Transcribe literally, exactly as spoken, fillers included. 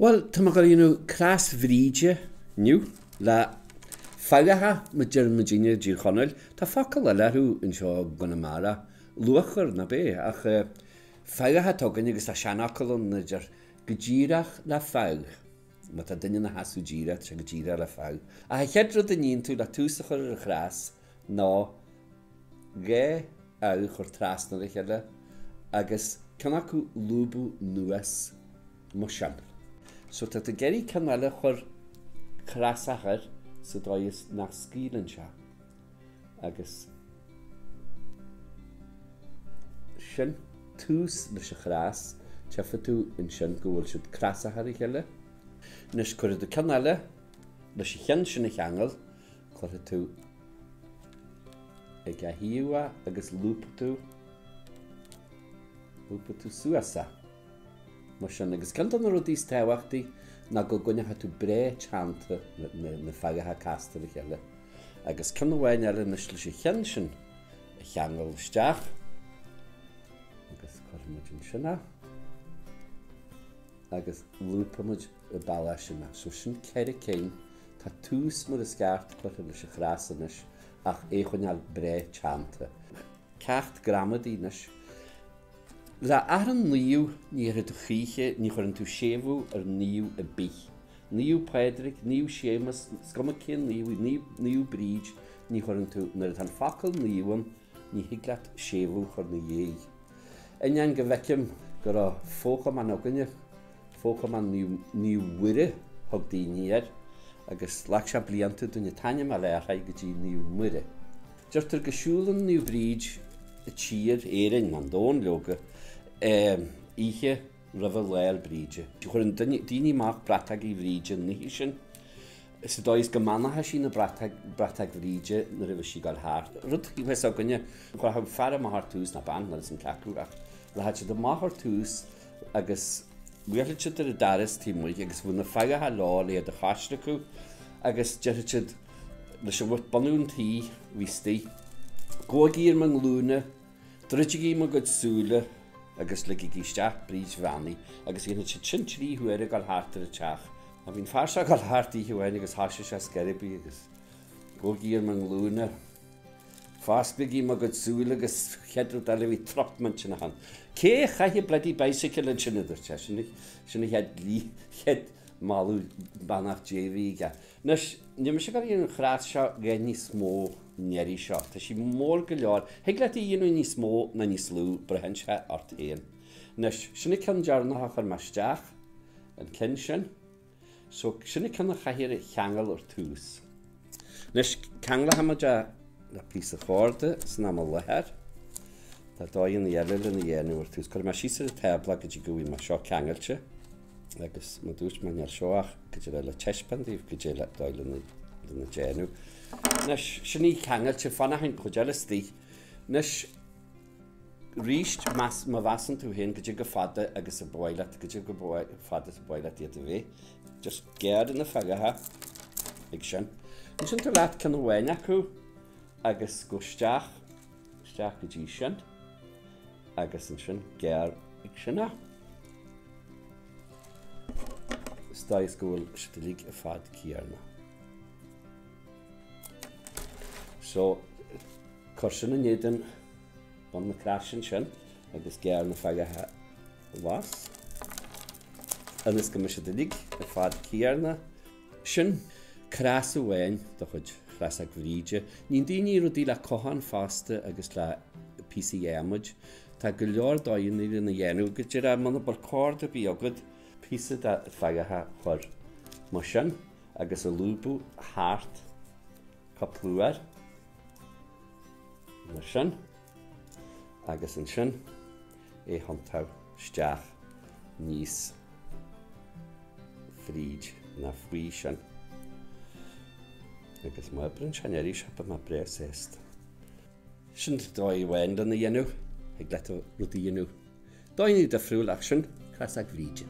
Uill, tha mi gu bhith a' dèanamh cras Bhrìde an-diugh le faghaidh, ma dh'fhaodas mi a dhèanamh, a Dhìrchonaill. Tha facal eile air an seo ann an Conamara, luachair, na b' e, ach, eh, faghaidh a th' againn agus tha seanfhacal ann a tha ag ràdh gu dìreach le fagh. Ma tha duine na sheasamh dìreach, 's e gu dìreach le fagh. Ach a' chiad rud a nì thu le tòiseachadh a' chras, no dhà fhagh a chur trasna air a chèile, agus ceann aca lùbadh a-nuas mar sin. So tha thu ag iarraidh ceann eile a chur crosach air, 's dòcha nach sgìleadh e. Agus sin thu leis a' chras, tha thu an sin gu bheil siud crosach air a chèile. A-nis cuiridh tu ceann eile leis a' cheann sin a cheangal, cuiridh tu aig a' taobh agus lùbadh tu, lùbadh tu suas e. Mar sin, agus ceann de na rudan as tábhachtaí ná gu, gu bheil thu breith teannta na, na, na faghaidh a' castar air a chèile. Agus ceann a-mhàin eile a-nis leis a' cheann sin a cheangal a-steach. Agus cuiridh muid an sin e. Agus lùbadh muid am balla sin e. So sin ceithir cinn, tha thu mar as ceart cuiridh leis a' chras a-nis, ach a' choinneal breith teannta. Ceart gramadaí a-nis. Le aran naomh, ní chuireann tu chroiche, ní chuireann tu sèimheach air naomh am bith. Naomh Pàdraig, naomh Seumas, 's coma cén naomh, naomh, naomh Bríd, ní chuireann tu, nuair a tha an facal naomh ann, ní thig leat sèimheach a chur na dhèidh. Aon àm gu bhith ag ràdh gur e fo-chomann againne, fo-chomann Naomh, Naomh Mhuire a thug daoine air, agus laigse bliadhna duine a' taitneamh a lorg gu dtí Naomh Mhuire. Deirtear gun siubhal Naomh Bríd a tìr Èirinn, an domhan leoga, em, oidhche roimhe làthair Bhríde. Chuireadh daoine, daoine a-mach bratach Bhríde an oidhche sin. Is dòcha gu math nach eil sinn a' bratach, bratach Bhríde nuair a bhios i a' gabhail thart. Rud a bhios againne, chuireadh fear a-mach air tùs na ban, nuair a bhios an clàradh, ach leathadh iad a-mach air tùs agus bhuaileadh iad air an doras taobh a-muigh agus bha na faghaidhean leotha le iad a chaisleachadh, agus deireadh iad leis a' bhun-, bunadh an tì, bha e a-staigh, "Gabhaigí ar mo nglùine, druidigí mo ghoid sùla, agus leigigí a-steach Bríd Bheannaidh," agus dhèanadh iad sin trì uairean a' gabhail thart air an teach. Bha am fear seo a' gabhail thart oidhche amháin agus thòisich e a' sgeirbeadh agus "Gabhaigí ar mo nglùine, fosglaigí mo ghoid sùla," agus a' chiad rud eile bha trup mun sin a th' ann. "Cò chaith am bloody bicycle an sin?" a thuirt e. Sin a, sin a' chiad lì-, chiad mhath bhana a bh' aige. A-nis, nì mise gu bhith a' dèanamh an cras seo gu níos motha an-dràsta seo. Tha sin mòr gu leòr. Thig leat a dhèanamh níos motha no níos lugha, braitheann e ort fhèin. A-nis, sin an ceann deireannach a chuir mi a-steach, an ceann sin. So, sin an ceann a chaidh a cheangal air tùs. A-nis, ceanglaidh mi e le pìos de chòrda san àm a leithid. Tha dòigh eile ri dhèanamh air tùs. Cuiridh mi sìos air an tàbla gu dè gu bhith mar seo ceangailte. Agus ma dh'fhaodas mi an seo ach gu dè le teisbean dìreach gu dè le dòigh ri, ri dhèanamh. A-nis, sin i ceangailte, fanaich an cuid eile a-staigh. A-nis, a-rithist, mas, ma mhasann tu fhèin gu dè gu fada agus a b' fheàrr leat, gu dè gu b' fheàrr, fada 's a b' fheàrr leat iad a bhith. Just geàrd na faghaidh aig sin. An sin tu leat ceann a-mhàin aca agus gu a-steach, a-steach gu dè sin. Agus an sin geàrd aig sin e. Is dòcha gu bheil siud uile air fad ceàrr. So, cuir sin an-dè dhan bun na craiceann sin, agus geàrd na faghaidh a-mach às. Agus gu bheil siud uile air fad ceàrr. Sin cras a-mhàin de chuid Chrasadh Bhríde. Nì daoine rudaí le cothan fosta agus le pìosaidh adhmaid. Tha gu leòr dòighean ri dhèanamh, gu dearbh, mura bheil còrda bìdh agad, pìosa de fhaghaidh a chur mar sin, agus a lùbadh thart cupla uair. Mar sin. Agus an sin, a thionndadh a-steach nìos Bhríd na bhuidhe sin. Agus ma bhruidhneas sinn air sin, tha mi a' breith às. Sin dòigh a-mhàin dhen a dhèanamh, thig leat rud a dhèanamh. Dòigh difriúil ach sin, Crasadh Bhríde.